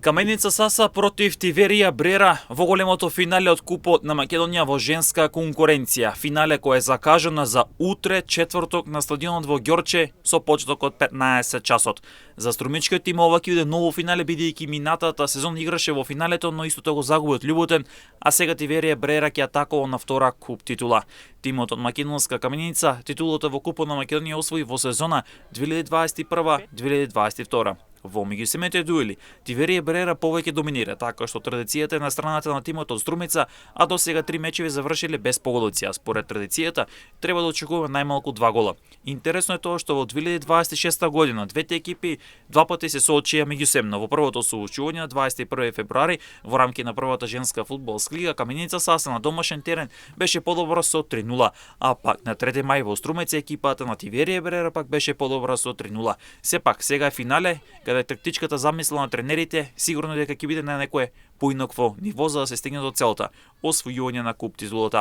Каменица Саса против Тиверија Брера во големото финале од Купот на Македонија во женска конкуренција. Финале кое е закажано за утре, четврток, на стадионот во Ѓорче со почеток од 15 часот. За струмичкиот тим ова ќе биде ново финале, бидејќи минатата сезон играше во финалето, но истото го загуби од Љуботен, а сега Тиверија Брера ќе атакува на втора куп титула. Тимот од македонска Каменица титулата во Купот на Македонија освои во сезона 2021-2022. Во меѓусебните дуели, Тиверија Брера повеќе доминира, така што традицијата е на страната на тимот од Струмица, а до сега 3 мечеви завршиле без погодоци, а според традицијата треба да очекува најмалку 2 гола. Интересно е тоа што во 2026 година двете екипи два пати се соочија меѓусебно. Во првото соочување на 21 февруари во рамки на првата женска фудбалска лига Каменица Саса на домашен терен беше подобра со 3:0, а пак на 3 мај во Струмица екипата на Тиверија Брера пак беше подобра со 3:0. Сепак сега е финале, каде тактичката замисла на тренерите сигурно дека ќе биде на некое поинакво ниво за да се стигне до целта освојување на куп титулата.